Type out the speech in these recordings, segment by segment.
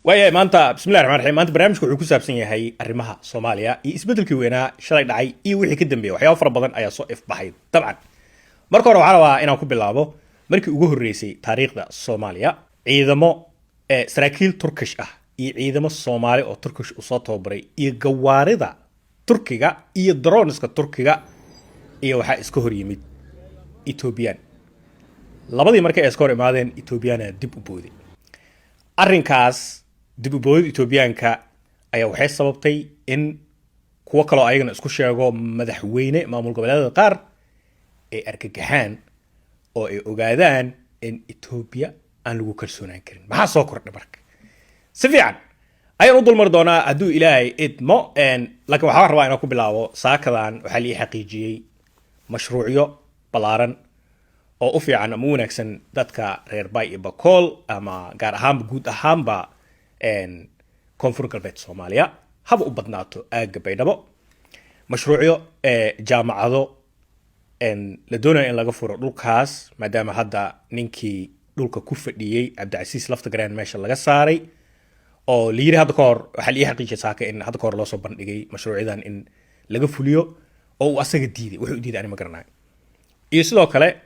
Waayahay, maanta, bismillahi raxmaan raxiim, maanta barnaamijku wuxuu ku saabsan yahay arrimaha Soomaaliya iyo isbeddelkii weynaa shalay dhacay iyo wixii ka dambeeyay. Waxyaabo fara badan ayaa soo ifbaxay. Dabcan, marka hore waxaa rabaa inaan ku bilaabo markii ugu horreysay taariikhda Soomaaliya, ciidamo saraakiil Turkish ah iyo ciidamo Soomaali oo Turkish uu soo tababaray iyo gawaarida Turkiga iyo droneska Turkiga iyo waxaa iska hor yimid Ethoobiyan. Labadii markay ay iska hor imaadeen, Ethoobiyaana dib u booday. Arrinkaas dib u boodid Etoobiyaanka ayaa waxay sababtay in kuwo kaloo ayagana isku sheego madaxweyne maamul goboleedyada qaar ay argagaxaan oo ay ogaadaan in Etoobiya aan lagu kalsoonaan karin. Maxaa soo kordhay? Marka si fiican ayaan u dulmari doonaa hadduu Ilaahay idmo, laakiin waxaa rabaa inaan ku bilaabo saakadan. Waxaa la ii xaqiijiyey mashruucyo ballaaran oo u fiican ama u wanaagsan dadka reer Bay iyo Bakool, ama gaar ahaanba guud ahaanba Koonfur Galbeed Soomaaliya, haba u badnaato aagga Baydhabo. Mashruucyo jaamacado la doonayo in laga furo dhulkaas, maadaama hadda ninkii dhulka ku fadhiyey, Cabdicasiis Laftagareen, meesha laga saaray, oo la yiri hadda ka hor, waxaa la ii xaqiijiyay saaka in hadda ka hor loo soo bandhigay mashruucyadan in laga fuliyo oo uu asaga diiday. Wuxuu u diiday ani ma garanayo. Iyo sidoo kale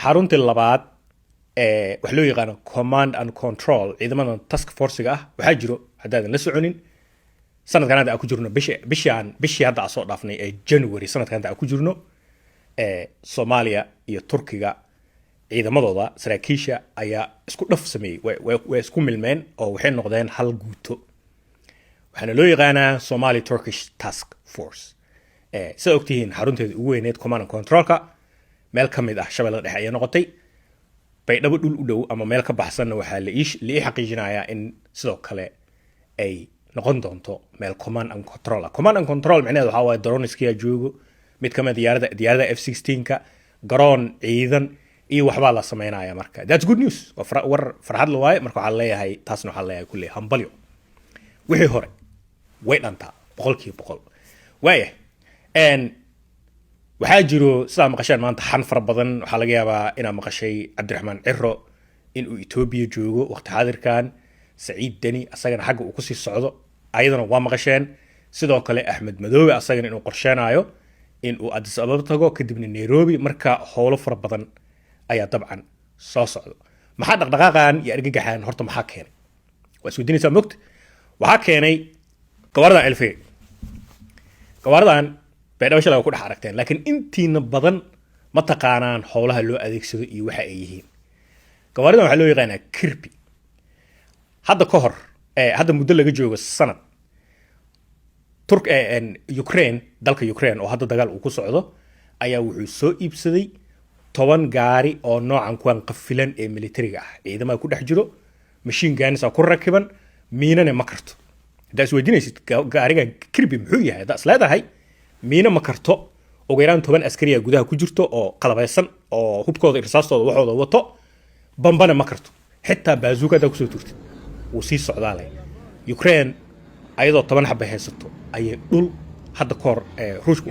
xaruntii labaad ee wax loo yaqaano command and control, ciidamadan task forcega ah. Waxaa jiro, haddaadan la soconin, sanadkan hadda aan ku jirno, bishi bishaan, bishii hadda aan soo dhaafnay ee January, sanadkan hadda aan ku jirno, Soomaaliya iyo Turkiga ciidamadooda saraakiisha ayaa isku dhaf sameeyey, way isku milmeen oo waxay noqdeen hal guuto. Waxaana loo yaqaanaa Somali Turkish Task Force. Sida ogtihiin, xarunteeda ugu weyneed command and controlka meel ka mid ah Shabeellada Dhexe ayay noqotay. Baydhabo dhul u dhow ama meel ka baxsanna waxaa la ii xaqiijinayaa in sidoo kale ay noqon doonto meel command and control ah. Command and control micnaheedu waxaa waaye droneskiyaa joogo, mid ka mid diyaarada F-16ka, garoon ciidan iyo waxbaa la sameynaya. Marka that's good news, waa war farxad la waaye. Marka waxaa leeyahay, taasna waxaa leeyahay kulley hambalyo. Wixii hore way dhantaa 100%. Waaya, waxaa jiro, sidaa maqasheen, maanta xan fara badan. Waxaa laga yaabaa inaad maqashay Cabdiraxmaan Ciro inuu Etoobiya joogo waqti xaadirkan, Saciid Deni asagana xagga uu kusii socdo, ayadana waa maqasheen. Sidoo kale Axmed Madoobe asagana inuu qorsheenayo inuu Addis Ababa tago, kadibna Nairobi. Marka howlo fara badan ayaa dabcan soo socdo. Maxaa dhaqdhaqaaqan iyo argagaxan horta maxaa keenay? Waa isweydiinaysaa mogta. Waxaa keenay gawaaridan elfe. Gawaaridan Baydhabo shalay waa ku dhex aragteen, laakiin intiina badan ma taqaanaan howlaha loo adeegsado iyo waxa ay yihiin. Gawaaridan waxaa loo yaqaanaa Kirpi. Hadda ka hor, hadda muddo laga joogo sanad, Turk Ukraine, dalka Ukraine oo hadda dagaal uu ku socdo, ayaa wuxuu soo iibsaday 10 gaari oo noocan kuwan qafilan ee militariga ah. Ciidamada ku dhex jiro, machine gunsa ku rakiban, miinane ma karto. Haddaa isweydiinaysid gaarigan Kirby muxuu yahay, haddaa is leedahay miino ma karto, ugu yaraan 10 askariya gudaha ku jirto oo qalabaysan oo hubkooda, irsaastooda, waxooda wato, bambana ma karto, xitaa baazuuka haddaa kusoo turtid wuu sii socdaalay. Ukraine ayadoo 10 xaba haysato ayay dhul hadda ka hor Ruushka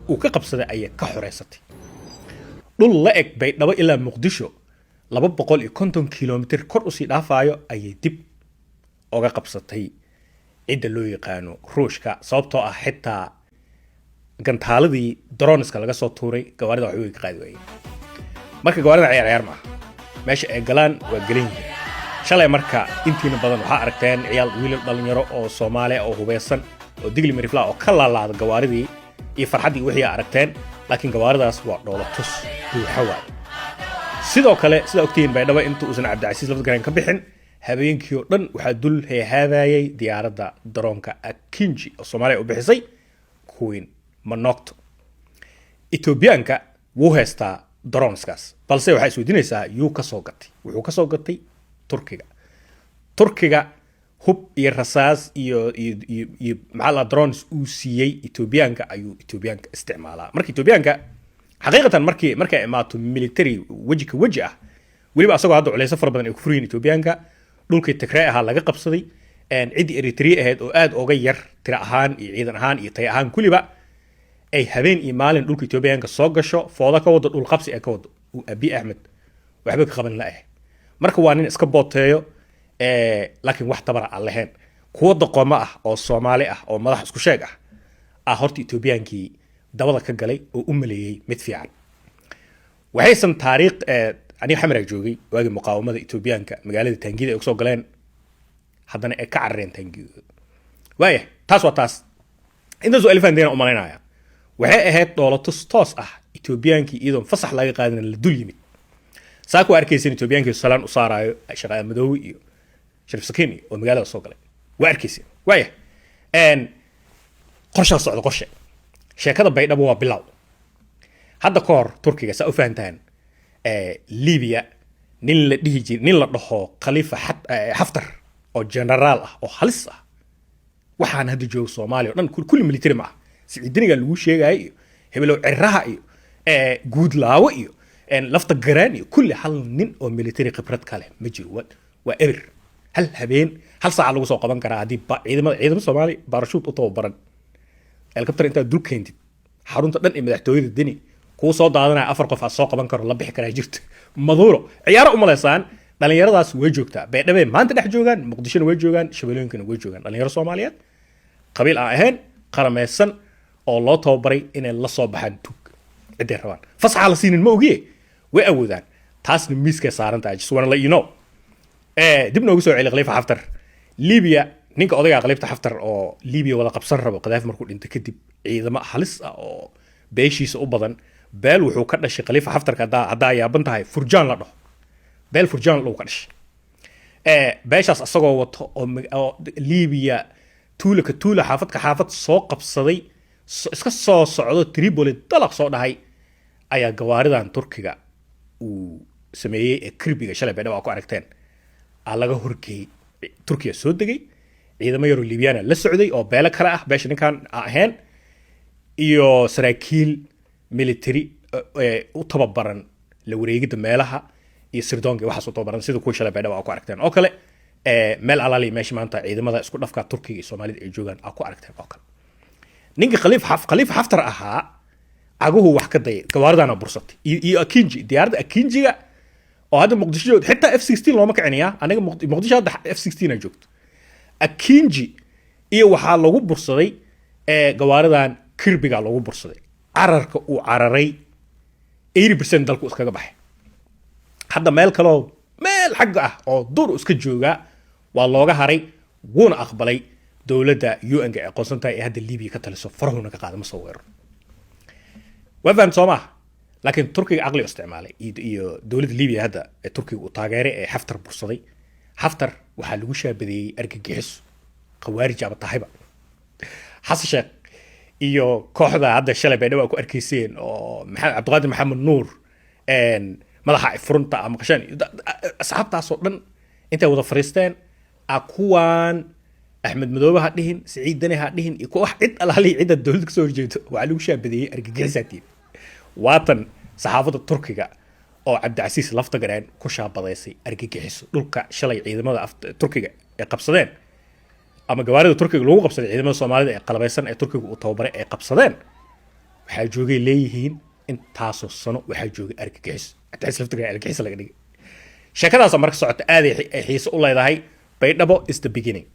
uu ka qabsaday ayay ka xoreysatay. Dhul la eg Baydhabo ilaa Muqdisho, 250 kilomitr kor usii dhaafaayo, ayay dib oga qabsatay cidda loo yaqaano Ruushka, sababtoo ah xitaa gantaaladii droneska laga soo tuuray gawaarida waxba way ka qaadi waayeen. Marka gawaarida ciyaar ciyaar maaha, meesha ay galaan waa gelan yihiin. Shalay marka intiina badan waxaa aragteen ciyaal, wiilal dhalinyaro oo Soomaaliya oo hubeysan oo Digli Mirifla oo ka laalaada gawaaridii iyo farxaddii wixii aa aragteen, laakiin gawaaridaas waa dhoolatus buuxa waaye. Sidoo kale, sidaa ogtihiin, Baydhabo inta uusan Cabdicasiis Laftagareen ka bixin, habeenkii oo dhan waxaa dul heehaabayay diyaaradda daroonka Akinci oo Soomaaliya u bixisay Queen Manocto. Etoobiyaanka wuu haystaa droneskaas, balse waxaa isweydiinaysaa yuu ka soo gatay. Wuxuu ka soo gatay Turkiga. Turkiga hub iyo rasaas iyo maxaa la drones uu siiyey Etoobiyaanka ayuu Etoobiyaanka isticmaalaa. Marka Etoobiyaanka xaqiiqatan markay imaato military weji ka weji ah, weliba asagoo hadda culeyso fara badan ay ku furyihiin Etoobiyaanka, dhulkii Tigree ahaa laga qabsaday, ciddii Eritrea ahayd oo aad oga yar tira ahaan iyo ciidan ahaan iyo tay ahaan kuliba ay habeen iyo maalin dhulka Etoobiyaanka soo gasho, fooda ka wado, dhul qabsi ay ka wado, uu Abiy Axmed waxba ka qaban la ah. Marka waa nin iska booteeyo. Laakiin wax tabara aan lahayn, kuwo doqomo ah oo Soomaali ah oo madax isku sheeg ah ah horta Etoobiyaankii dabada ka galay oo u maleeyey mid fiican. Waxaysan taariikh aniga Xamaraa joogay waagii muqaawamada Etoobiyaanka magaalada taangida ay kusoo galeen, haddana ay ka carareen taangidooda. Waaya, taas waa taas. Intaasoo alifanteena umalaynaya waxay ahayd dhoolatus toos ah. Etoobiyaankii iyadoon fasax laga qaadin la dul yimid. Saaka waa arkaysan Etoobiyaankii salaan u saaraayo Shaqaa Madoowi iyo Shariif Sakiin iyo oo magaalada soo galay, waa arkaysan. Waaya, qorshaa socda, qorshe. Sheekada Baydhabo waa bilow. Hadda ka hor Turkiga, saa u fahantaan, Libya nin la dhihi jir, nin la dhaho Khalifa Xaftar oo generaal ah oo halis ah. Waxaan hadda jooga Soomaaliya o dhan kulli military ma ah. Siciidiniga lagu sheegaayo iyo hebelow Ciraha iyo Guudlaawo iyo Lafta Garaan iyo kulli, hal nin oo military khibrad ka leh ma jiro. Waa eber. Hal habeen, hal saaca lagu soo qaban karaa haddii ciidamada Soomaaliya baarashuut u tababaran, helicopter intaad dul keentid xarunta dhan ee madaxtooyada Deni kuu soo daadanaya, afar qof aad soo qaban karo, la bixi karaa jirto. Maduro ciyaaro umalaysaan. Dhalinyaradaas way joogtaa Baydhabay maanta dhex joogaan, Muqdishona way joogaan, Shabeellooyinkana way joogaan. Dhalinyaro Soomaaliyeed, qabiil aan ahayn, qaramaysan oo loo tababaray inay la soo baxaan tug ciday rabaan. Fasaxa la siinin ma ogiye, way awoodaan. Taasna miiskay saaran tahay. Just wanna let you know. Dib noogu soo celi Khalifa Xaftar. Libya, ninka odayga Khalifa Xaftar oo Libya wada qabsan rabo, Qadaafi markuu dhinto kadib, ciidamo halis ah oo beeshiisa u badan, beel wuxuu ka dhashay Khalifa Xaftarka, haddaa yaaban tahay, Furjaan la dhaho, beel Furjaan lagu ka dhashay. Beeshaas asagoo wato oo Libiya tuula ka tuula, xaafad ka xaafad soo qabsaday, iska soo socdo, Tripoli dalaq soo dhahay, ayaa gawaaridan Turkiga uu sameeyey ee Kirbiga shalay Baydhabo aa ku aragteen aa laga horgeeyey. Turkiya soo degay, ciidamo yaroo Libyana la socday oo beelo kale ah, beesha ninkan aan ahayn, iyo saraakiil military u tababaran la wareegidda meelaha iyo sirdoonka iyo waxaas u tababaran, sida kuwa shalay Baydhabo aa ku aragteen oo kale. Meel alaali meesha maanta ciidamada isku dhafka Turkiga iyo Soomaalida ay joogaan aa ku aragteen oo kale. Ninka Khaliif Xaftar ahaa caguhu wax ka dayay, gawaaridana bursatay iyo Akinji, diyaaradda Akinjiga oo hadda Muqdisho joogto. Xitaa F-16 looma kicinayaa aniga Muqdisho hadda F-16 aa joogto. Akinji iyo waxaa lagu bursaday gawaaridan Kirbiga lagu bursaday. Cararka uu cararay, 80% dalku iskaga baxay. Hadda meel kaloo meel xagga ah oo dur iska joogaa waa looga haray, wuuna aqbalay dowladda UN-ka ay aqoonsan tahay ee hadda Libiya ka taliso. Farahuna ka qaada, ma soo weeraro. Waa fahamta soo maaha? Laakiin Turkiga caqli u isticmaalay iyo dowladda Libiya hadda ee Turkiga uu taageeray ee Xaftar bursaday. Xaftar waxaa lagu shaabadeeyey argagixiso, khawaarij aba tahayba. Xasan Sheekh iyo kooxda hadda shalay Baydhabo ku arkayseen oo Maxamed Cabdiqaadir Maxamed Nuur madaxa ay furunta ama maqasheen iyo asxaabtaasoo dhan intay wada fariisteen a, kuwaan Axmed Madoobe ha dhihin, Siciid Dani ha dhihin, iyo kuwa wax cid alaali cidda dowladda kasoo horjeedo, waxaa lagu shaabadeeyey argagixisaatiin. Waatan saxaafadda Turkiga oo Cabdicasiis Laftagareen ku shaabadaysay argagixiso. Dhulka shalay ciidamada Turkiga ay qabsadeen ama gawaarida Turkiga lagu qabsaday, ciidamada Soomaalida ee qalabaysan ee Turkiga uu tababaray ay qabsadeen, waxaa joogay leeyihiin intaasoo sano waxaa joogay argagixiso. Cabdicasiis Laftagareen argagixiso laga dhigay. Sheekadaasa marka socota aaday ay xiise u leedahay. Baydhabo is the beginning.